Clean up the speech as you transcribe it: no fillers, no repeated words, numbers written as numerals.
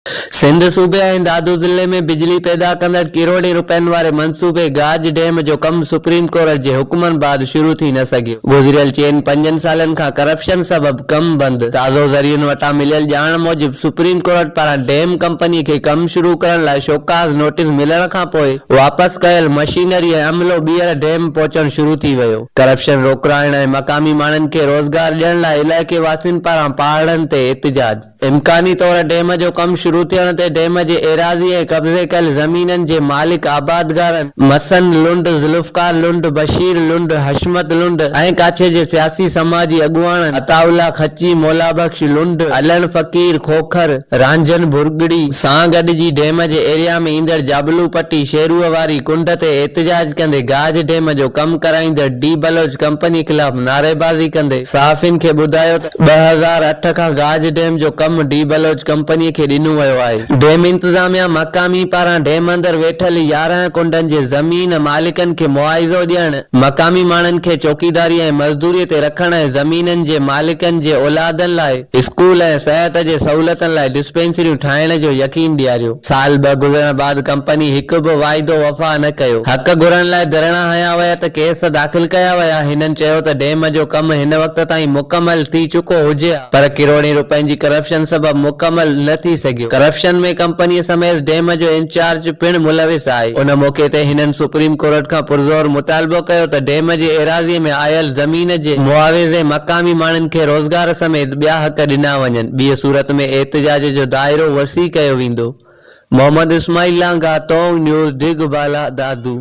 سنڌ صوبي ۽ دادو ضلعي ۾ بجلي پيدا ڪندڙ ڪروڙين رپين واري منصوبي گاج ڊيم جو ڪم سپريم ڪورٽ جي حڪمن بعد شروع ٿي نه سگهيو. گذريل چئن پنجن سالن کان ڪرپشن سبب ڪم بند. تازو ذريعن وٽان مليل ڄاڻ موجب سپريم ڪورٽ پاران ڊيم ڪمپني کي ڪم شروع ڪرڻ لاء شوڪاز نوٽيس ملڻ کانپوء واپس ڪيل مشينري ۽ عملو ٻيهر ڊيم پهچڻ شروع ٿي ويو. ڪرپشن روڪرائڻ ۽ مقامي ماڻهن کي روزگار ڏيڻ لاء علائقي واسين پاران پهاڙن تي احتجاج. امڪاني طور ڊيم جو ڪم شروع ٿيڻ تي ڊيم جي ايراضي ۽ قبضي ڪيل زمينن جي مالڪ آبادگارن مسن لنڊ، ذوالفقار لنڊ، بشير لنڊ، حشمت لنڊ ۽ ڪاڇي جي سياسي سماجي اڳواڻن عطاء الله کچي، مولابخش لنڊ، علڻ فقير کوکر، رانجهن ڀرڳڙي سان گڏجي ڊيم جي ايريا ۾ ايندڙ جابلو پٽي شيروء واري ڪنڊ تي احتجاج ڪندي گاج ڊيم جو ڪم ڪرائيندڙ ڊي بلوچ ڪمپني خلاف نعريبازي ڪندي صحافين کي ٻڌايو ته 2008 کان گاج ڊيم جو ڪم ڊي بلوچ ڪمپني کي ڏنو ويو آهي. ڊيم انتظاميا مقامي پاران ڊيم اندر ويٺل 11 ڪنڊن جي زمين مالڪن کي معاوضو ڏيڻ، مقامي ماڻهن کي چوڪيداري ۽ مزدوري تي رکڻ ۽ زمينن جي مالڪن جي اولادن لاء اسڪول ۽ صحت جي سهولتن لاء ڊسپينسريون ٺاهڻ جو يقين ڏياريو. سال ٻه گذرڻ بعد ڪمپني هڪ به واعدو وفا نه ڪيو. حق گهرڻ لاء ڌرڻا هنيا ويا ته ڪيس داخل ڪيا ويا. هنن چيو ته ڊيم جو ڪم هن وقت تائين مڪمل ٿي چڪو هجي ها پر ڪروڙين روپين جي ڪرپشن سبب مڪمل نه ٿي سگهيو. ڪرپشن ۾ ڪمپني سميت ڊيم جو انچارج پڻ ملوث آهي. ان موقعي تي هنن سپريم ڪورٽ کان پرزور مطالبو ڪيو ته ڊيم جي ايراضي ۾ آيل زمين جي معاوضي مقامي ماڻهن کي روزگار سميت ٻيا حق ڏنا وڃن. ٻيء صورت ۾ احتجاج جو دائرو وسيع ڪيو ويندو. محمد اسماعيل لانگاهه، تونگ نيوز، ڊگهه بالا، دادو.